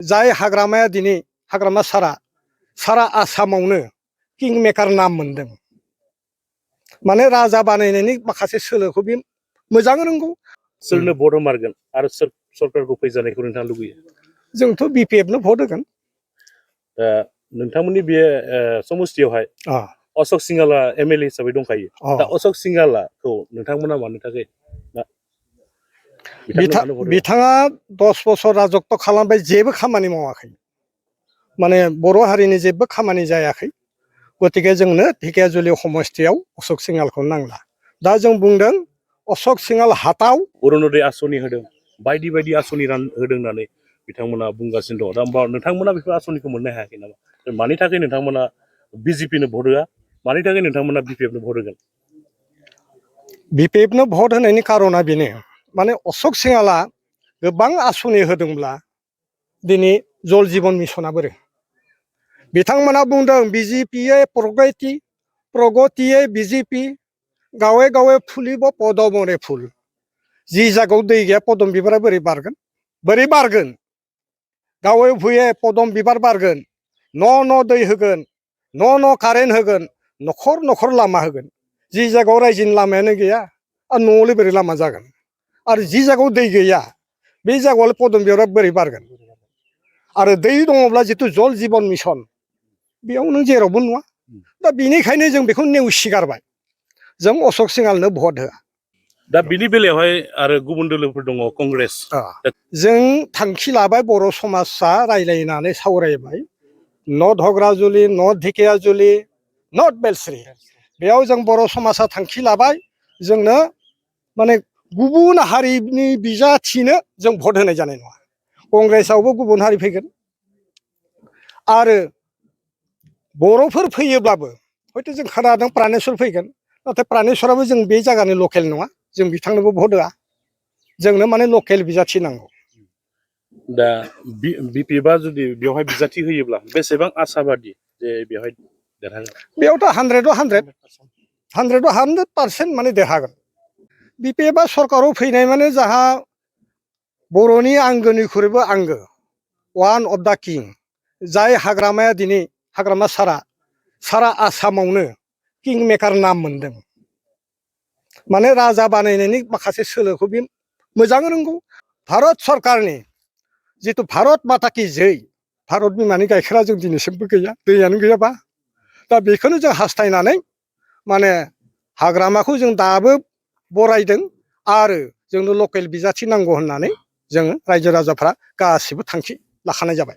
जाय हाग्रामाया दिनै हाग्रामा सारा आसामावनो किं मेकार नाम मोनदों। माने राजा बानायनायनि माखासे सोलोखौ बे मोजां रोंगौ। सोरनो भट होमारगोन आरो सोर सरकारखौ फैजानायखौ नोंथाङा लुबैयो? जोंथ' बिपिएफनो भट होगोन। दा नोंथांमोननि बे समस्थियावहाय अशोक सिंहालआ एमएलए हिसाबै दंखायो। दा अशोक सिंहालखौ नोंथांमोना मानो थाखाय बिथाङा 10 बोसोर राजत्व खालामबाय, जेबो खामानि मावाखै। माने बर' हारिनि जेबो खामानि जायाखै। गतिके जोंनो ढेकियाजुलि समस्थियाव अशोक सिंहालखौ नांला। दा जों बुंदों अशोक सिंहाल हाताव अरुणोदय आसनि होदों, बायदि बायदि आसनि होदों होननानै बिथांमोना बुंगासिनो दङ। दा होमबा नोंथांमोना बेफोर आसनिखौ मोननो हायाखै नामा? मानि थाखाय नोंथांमोना बिजेपिनो भट होआ? मानि थाखाय नोंथांमोना बिपिएफनो भट होगोन? बिपिएफनो भट होनायनि कारना बेनो, माने अशोक सिंहालआ गोबां आसनि होदोंब्ला दिनै जल जीवन मिशना बोरै? बिथांमोना बुंदों बिजेपिए प्रगतिए बिजेपि, गावे गावे फुलिब पदमरे फुल। जि जायगायाव दै गैया पदम बिबारा बोरै बारगोन? बोरै बारगोन? गावे भुये पदम बिबार बारगोन, न' दै होगोन, न' कारेन्ट होगोन, न'खर न'खर लामा होगोन। जि जायगायाव रायजोनि लामायानो गैया आरो न'आवलाय बोरै लामा जागोन? आरो जि जायगायाव दै गैया बे जायगायावलाय पदम बिबारा बोरै बारगोन? आरो दै दङब्ला जिथु जल जीवन मिशन, बेयाव नों जेरावबो नुवा। दा बेनिखायनो जों बेखौ नेवसिगारबाय, जों अशोक सिंहालनो भट होआ। दा बिनि बेलायावहाय आरो गुबुन दोलोफोर दङ, कंग्रेस। जों थांखि लाबाय, बर' समाजा रायज्लायनानै सावरायबाय, नर्थ हग्राजुलि, नर्थ ढेकियाजुलि, नर्थ बेलस्रि, बेयाव जों बर' समाजा थांखि लाबाय, जोंनो माने गुबुन हारिनि बिजाथिनो जों भट होनाय जानाय नङा। कंग्रेसआवबो गुबुन हारि फैगोन आरो बर'फोर फैयोब्लाबो हयथ' जों खोनादों प्रानेश्वर फैगोन, नाथाय प्रानेश्वराबो जों बे जायगानि लकेल नङा, जों बिथांनोबो भट होआ। जोंनो माने लकेल बिजाथि नांगौ। दा बिपिएफआ जुदि बेवहाय बिजाथि होयोब्ला बेसेबां आसाबादि जे बेवहाय देरहागोन? बेयावथ' 100% माने देरहागोन। बिपिएफआ सरकाराव फैनाय माने जाहा बर'नि आंगोनिख्रुइबो आंगो, वान अफ दा किं, जाय हाग्रामाया दिनै हाग्रामा सारा आसामावनो किं मेकार नाम मोनदों। माने राजा बानायनायनि माखासे सोलोखौ बे मोजां रोंगौ। भारत सरकारनि जिथु भारत माता की जै, भारत बिमानि गाइखेरा जों दिनैसिमबो गैया, दैयानो गैयाबा। दा बेखौनो जों हास्थायनानै माने हाग्रामाखौ जों दाबो बरायदों आरो जोंनो लकेल बिजाथि नांगौ होननानै जों रायजो राजाफ्रा गासिबो थांखि लाखानाय जाबाय।